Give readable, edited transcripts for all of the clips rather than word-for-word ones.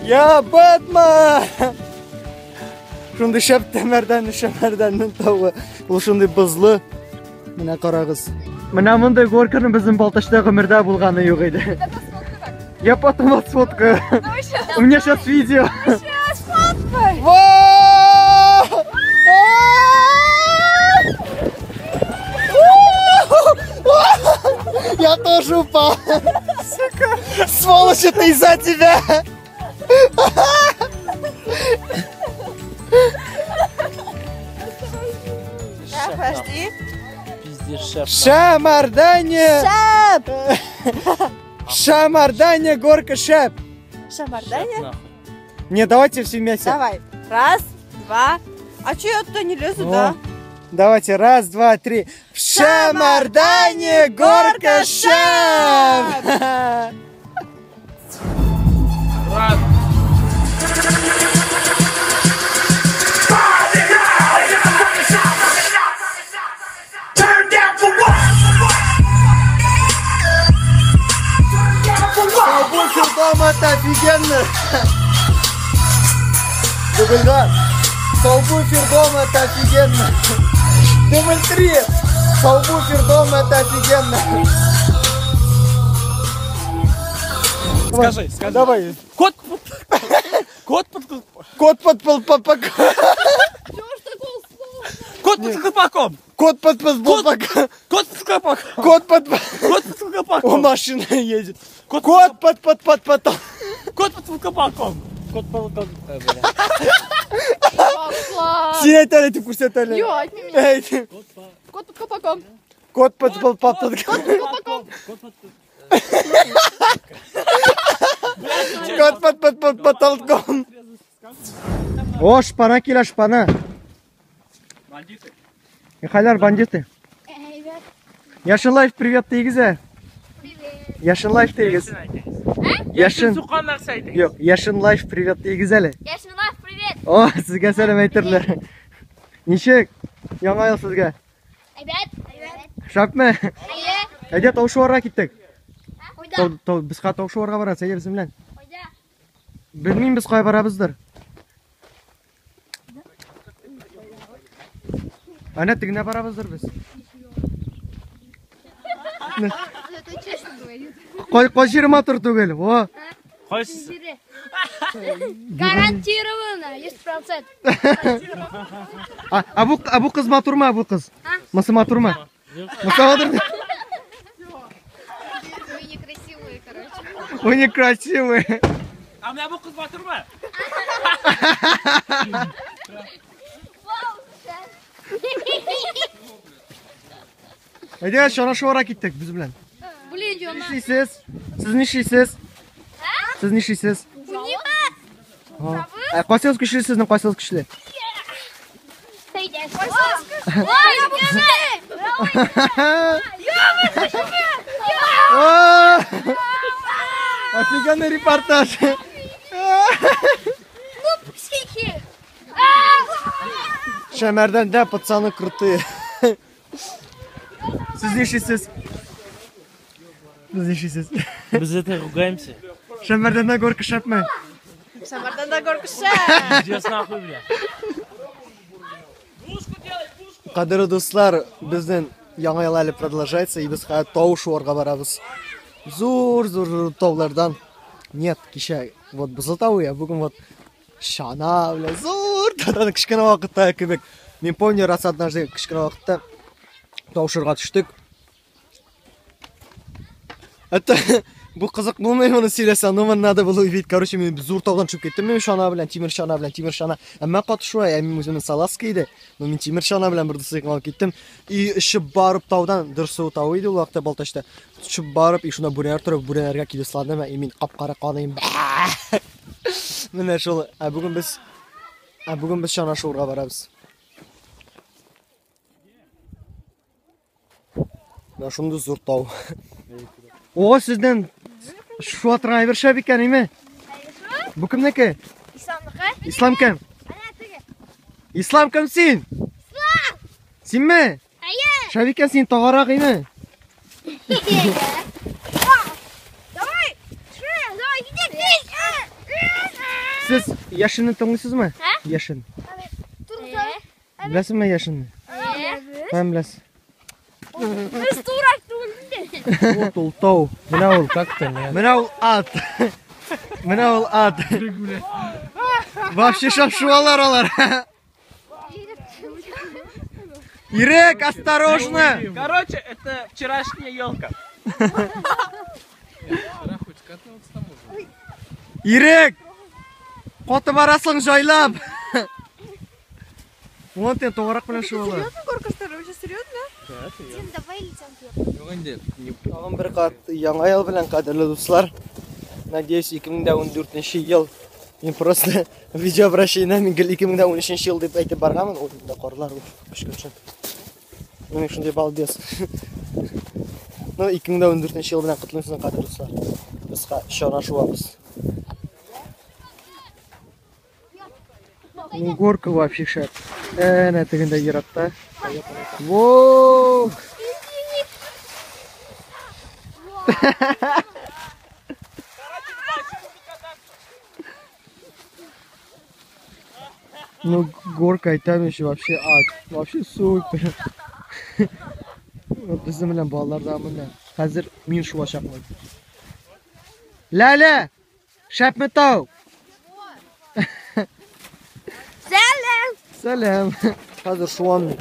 Я Бэтмен! Шундый шәп тәмәрдән, шәмәрдәннең тавы. Ул шундый бозлы. Менә карагыз. Менә мондый горканың безнең Балтачта гомердә булганы юк иде. Я потом вас сфоткаю. У меня сейчас видео. Сейчас сфоткай. Я тоже упал. Сука. Сволочь, это из-за тебя. Подожди. Пиздец, шеф. Шамардане. Шәп! Шамардане, горка шәп. Шамардане? Не, давайте все вместе. Давай. Раз, два. А че я туда не лезу, О. да? Давайте, раз, два, три. В Шамардане горка шәп. Раз. Сабвуфер дома это офигенно. Дубль два. Сабвуфер дома это офигенно. Дубль три. Сабвуфер дома это офигенно. Скажи, скажи. Давай. Кот под... Кот под... Кот под полпапак. Кот под колпаком. Кот под полпапак. Кот под колпаком. Кот под... Кот под колпаком. О, машина едет. Кот Кот под. Кот под колпаком. Кот под колпаком. Син әйт әле, дип күрсәт әле. Юк, әйтмим мин. Әйт. Кот под колпаком. Кот под полпапак. Кот под колпаком. Кот под... Кот под потолком. О, шпана килә, шпана. Бандиты. Михайлар, бандиты. Яшен лайф, привет, дигез ә. Привет. Яшен лайф дигез. Яшен. Суккан нәрсә әйтегез. Юк, Яшен лайф, привет дигез әле. Яшен лайф, привет. О, сезгә сәлам әйтерләр. Ничек? Яңа ел сезгә. Әйбәт. Әйбәт. Шәпме? Әйе. Әйдә тау шуарга киттек. Кайда? Тау, тау, без ха тау шуарга барабыз, әйдә безнең белән. Кайда? Белмим без кая барабыздыр. Әнә тегенә барабыздыр без. Это честно говорит. Кай кай җире матур түгел. Во. Кайсысы? Гарантированно, 100%. А, а бу кыз матурмы, бу кыз? Монысы матурмы? Монысы матур. Вы некрасивые, короче. Вы некрасивые. А менә бу кыз матурмы? Вау, Әйдә, чана шуарга киттек без белән. Блин, Йона. Нишлисез? Сез нишлисез? Сез нишлисез? Ә, кайсыгыз көчле сезнең, кайсыгыз көчле? Ой, О! Офигенный репортаж. Ну, психи. Шәмәрдәндә пацаны крутые. Сез нишлисез? Сез нишлисез? Без это ругаемся. Шәмәрдәндә горка шәпме? Шамарданда горка шәп! Пиздец нахуй, бля. Кадерле дуслар, безнең яңа ел әле продолжается, и без хәзер тау шуарга барабыз. Зур, зур, зур таулардан. Нет, кичә вот бозлы тау, я бүген вот чана, бля, зур таудан кечкенә вакытта кебек. Мин помню, раз однажды кечкенә вакытта тау шуарга төштек. Это бу кызык булмый моны сөйләсәм, но мне надо было увидеть. Короче, мин зур таудан төшеп киттем, мин чана белән, тимер чана белән, тимер чана. Әмма каты шулай, ә мин үземнең салазка иде. Но мин тимер чана белән бер дусыйк алып киттем. И очып барып таудан, Дөрсу тавы иде ул вакытта Балтачта. Төшеп барып, и шунда бүрәнәләр торып, бүрәнәләргә килеп сладым, и мин кап-кара каныйм. Менә шул. Ә бүген без чана шуырга барабыз. Менә шундый зур тау. О, сездән шуа торган әйбер шәп икән, име? Бу кемнеке? Исламныкы? Ислам кем? Әнә теге. Ислам кем син? Синме? Әйе. Шәп икән син тагарак име? Давай! Давай, китик! Сез яшенне тыңлыйсызмы? Яшен. Беләсеңме яшенне? Каян беләсез? Без турак түгел инде. Вот ул тау. Менә ул. Как-то нет. Менә ул ат. Менә ул ат. Вообще шап-шуалар алар. Ирек, осторожно! Короче, это вчерашняя елка. Ирек! Каты барасың җайлап. Вон син тугарак белән шуалар. Серьезно, горка, что ли? Вообще серьезно? Дим, давай летим вверх. Тагын бер кат яңа ел белән, кадерле дуслар. Надеюсь, 2014 ел. Мин просто видеообращение мин гел 2013 ел дип әйтеп барганмын. Ой, монда карлар көчкә төшә. Мин шундый балбес. Ну, 2014 ел белән котлыйм сезне, кадерле дуслар. Без чана шуабыз. Ну, горка вообще шәп. Әнә тегендә еракта. Воу! Ну, горка и там еще вообще ад. Вообще супер. Безнең белән балалар да монда. Хәзер мин шуачакмын. Ләлә! Шәпме тау? Сәлам! Сәлам! Хәзер шуам мин.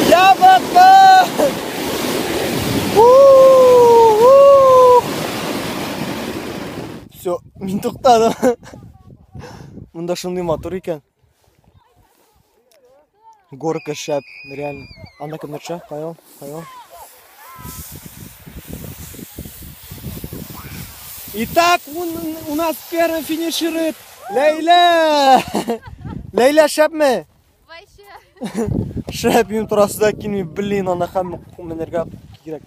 Я баттым! Все, мин туктадым. Монда шундый матур икән. Горка шәп, реально. Анда кемнәр төшә? Кая ул? Кая ул? Итак, у нас первый финиширует Ләйлә! Ләйлә, шәпме? Вообще. Шәп, мин торасы да килми, блин, анда һәм менергә кирәк.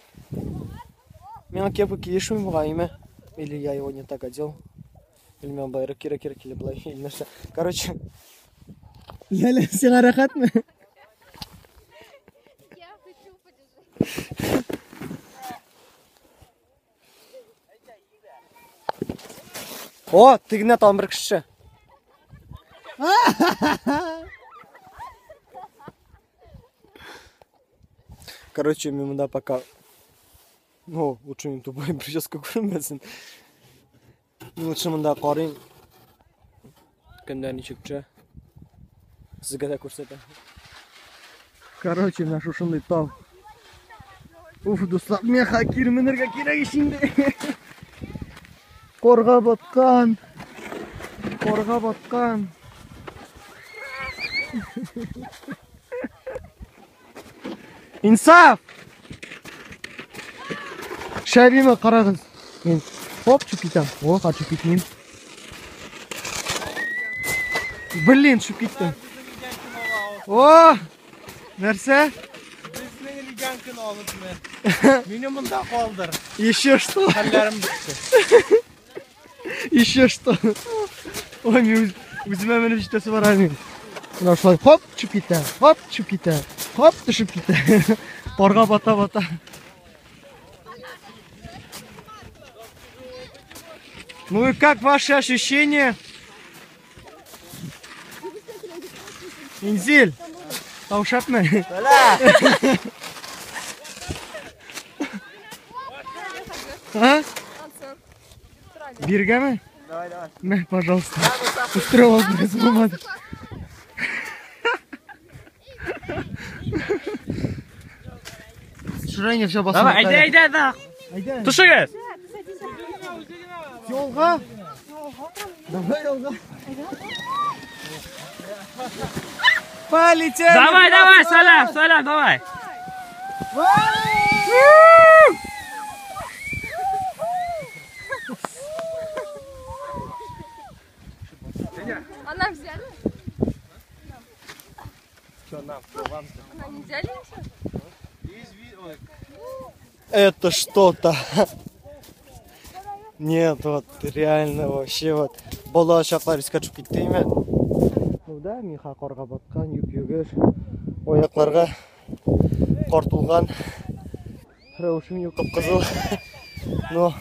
Миңа кепка килешми бугай, име? Или я его не так одел? Или миңа былайрак кирәк, кирәк, или былай, или нәрсә. Короче, Ләлә, сиңа рәхәтме? Я хочу подержать. О, тегенә тагын бер кеше. Короче, мин монда пока... Ну, лучше мин тупой прическа күренмәсен. Мин лучше монда карыйм. Кемнәр ничек төшә. Сезгә дә күрсәтәм. Короче, менә шушындый тау. Уф, дуслар, миңа кире менергә кирәк ич инде. Карга баткан. Карга баткан. Инсаф! Шәбиме, карагыз. Мин хоп төшеп китәм. О, төшеп китмим. Блин, төшеп киттем. О! Нәрсә? Безнең легенканы алып мен. Мине монда калдыр. Еще что? Хәлләрем бетте. Еще что? Ой, мин үземә менеп җитәсе бар әле. Менә шулай хоп төшеп китә, хоп төшеп китә, хоп төшеп китә. Карга бата бата. Ну и как ваши ощущения? Инзиль, тау шәпме? А? Биргәме? Давай, давай. Мә, пожалуйста. Устроил образ булмады. Шурайня все басып. Давай, әйдә, әйдә, әйдә. Әйдә. Төшегез. Юлга. Давай юлга. Полетели. Давай, давай, сәлам, сәлам, давай. А нам взяли? Что нам? Вам? А нам не взяли ничего? Это что-то. Нет, вот реально вообще вот. Бала чаклар искә төшеп китте име? Ну да, миха карга баткан, юп-югер. Аякларга кар тулган. Рәвешем юк, кып-кызыл. Но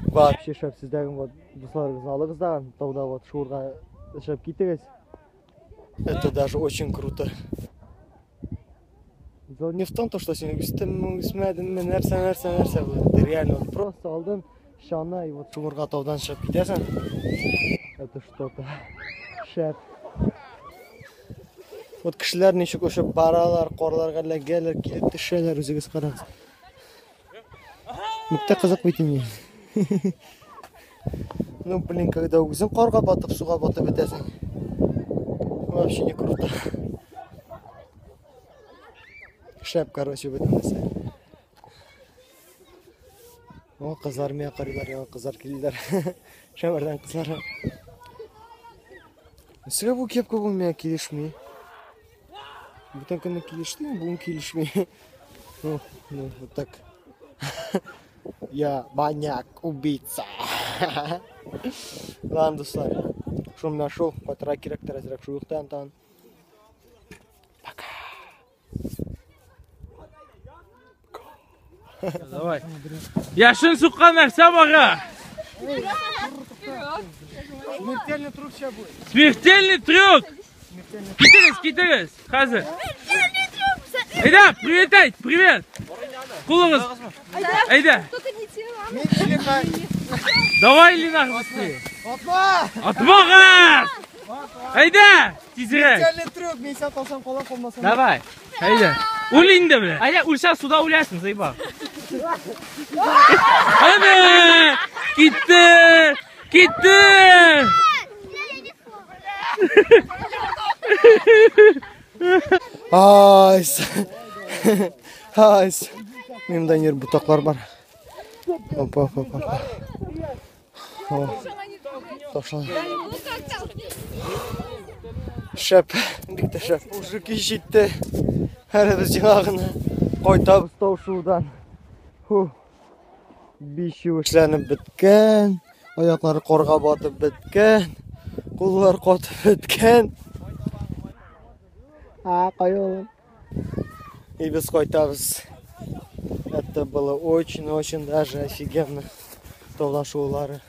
вообще шәп, сездәге вот дусларыгызны алыгыз да, тауда вот шуырга шәп китегез. Это даже очень круто. Дело не в том, то, что син үстемме, үсмәдеңме, нәрсә, нәрсә, нәрсә. Ты реально вот просто алдың чана и вот шуырга таудан чыгып китәсең. Это что-то. Шәп. Вот кешеләр ничек очып баралар, карларга эләгәләр, килеп төшәләр, үзегез карагыз. Бик тә кызык бит инде. Ну, блин, когда үзең карга батып, суга батып бетәсең. Вообще не круто. Шәп, короче, бөтен нәрсә. О, кызлар миңа карыйлар, яңа кызлар килделәр. Шәмәрдән кызлары. Нәрсәгә бу кепка бүген миңа килешми? Бүтән көнне килеште, бүген килешми. Ну, ну, вот так. Я маньяк, убийца. Ладно, дуслар. Шул менә шул, кайтырга кирәктер, әзрәк шул юктан тагын. Пока. Давай. Яшен суккан нәрсә бара? Смертельный трюк сейчас будет. Смертельный трюк! Китегез, китегез, хәзер. Әйдә, привет әйт, привет. Кулыгыз. Әйдә. Только не тело. Давай, Ленар, быстрее. Атма! Атмагыз! Әйдә, тизрәк. Смертельный трюк, мин сән калсам калам, калмасам. Давай. Әйдә. Үл инде, бля. Әйдә, үлсәң суда үләсең, заебал. Әнә! Китте! Китте! Айс. Айс. Минем дә нер ботаклар бар. Опа, опа, опа. О, ташлан. Шәп, бик тә шәп. Уже кич җитте. Әле без яңа гына кайтабыз тау шуудан. Фу. Биш юешләнеп беткән, аяклар карга батып беткән, куллар катып беткән. А, кая ул? И без кайтабыз. Это было очень-очень даже офигенно. Таудан шуулары.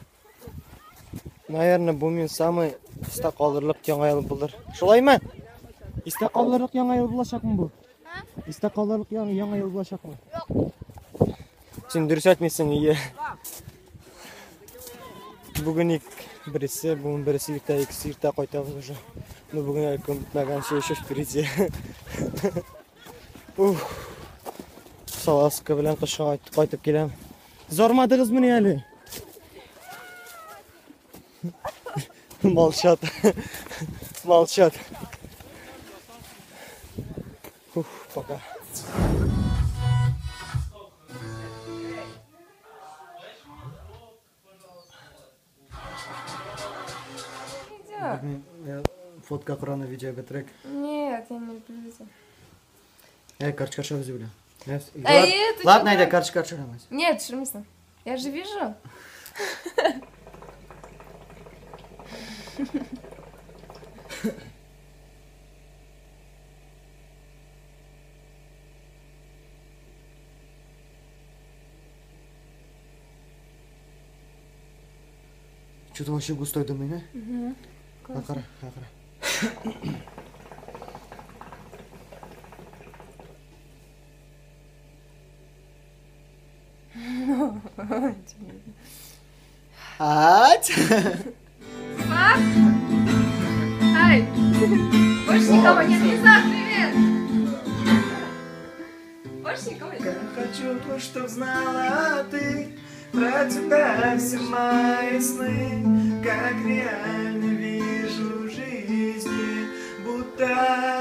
Наверное, бу мин самый истә калырлык яңа ел булыр. Шулаймы? Истә калырлык яңа ел булачакмы бу? Истә калырлык яңа ел булачакмы? Юк. Син дөрес әйтмисең, ие. Бүген ик бересе, бүген бересе иртә, икесе иртә кайтабыз уже. Ну, бүген әле көн бетмәгән, все еще впереди. Ух. Саласка белән кышка кайтып киләм. Зармадыгызмыни әле? Молчат. Молчат. Ух, пока. Я фотка охраны видео трек. Нет, я не люблю видео. Эй, карточка шо взяли? Ладно, айда, карточка шо. Нет, шумисно. Я же вижу. Что-то вообще густой дым, не? Угу. Акара, акара. Ать! Пап! Ай! Больше никого нет, не знаю, привет! Больше никого нет. Я хочу, чтоб знала ты про тебя все мои сны, как реально вижу жизни, будто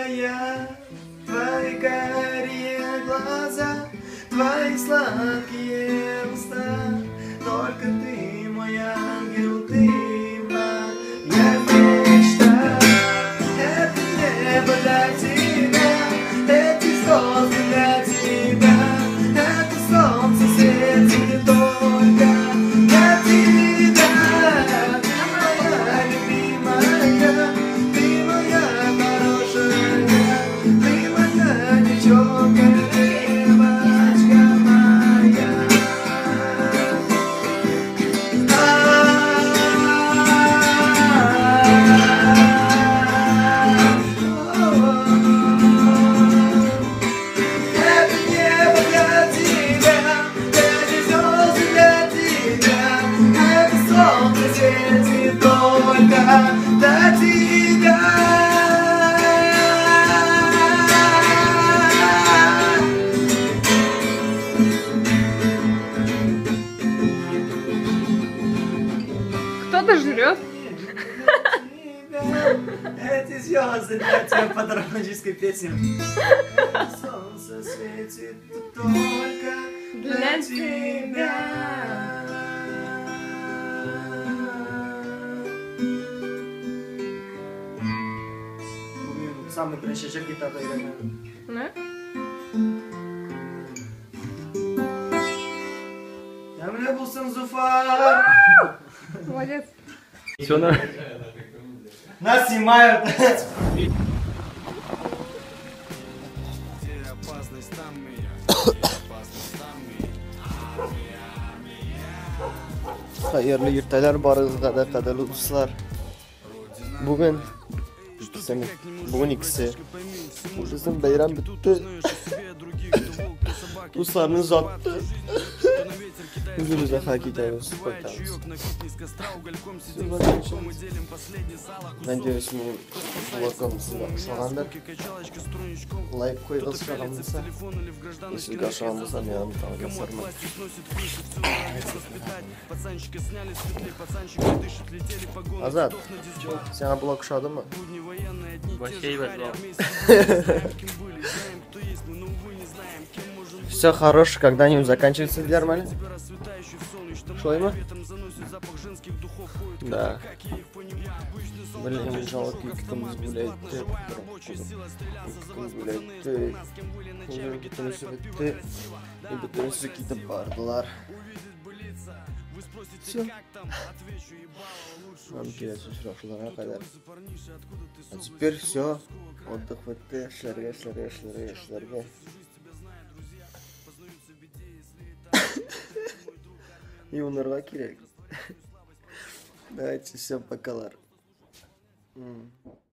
я твои карие глаза, твои сладкие уста. Только ты, мой ангел, ты моя мечта. Это небо для тебя, эти звезды для тебя, это солнце светит только светит только для тебя. Кто-то жрет. Эти звезды для тебя по драматической песне. Солнце светит только для тебя. Самый беренче җыр гитарда өйрәнгән. Да? Тәмле булсын, Зуфар! Молодец. Все нормально. Нас снимают. Хәерле иртәләр барыгызга да, кадерле дуслар. Бүген икесе. Ужасын бәйрәм бетте. Дусларны озатты. Үзебезгә китәбез, кайтабыз. Надеюсь, минем влогым сезгә ошагандыр. Лайк куйгыз ошаган булса. Сезгә ошаган булса, мин аны тагын ясармын. Азат, сиңа блог ошадымы? Вообще ебать. Все хорошо, когда-нибудь заканчивается нормально. Шулаймы? Да. Блин, жалко, ике көн гулять. Бетте. И бөтенесе китеп бардылар. Все. Нам киләсе очрашуларга кадәр. А теперь все. Отдых бетте. Эшләргә, эшләргә, эшләргә, эшләргә. Юынырга кирәк. Давайте, все, покалар.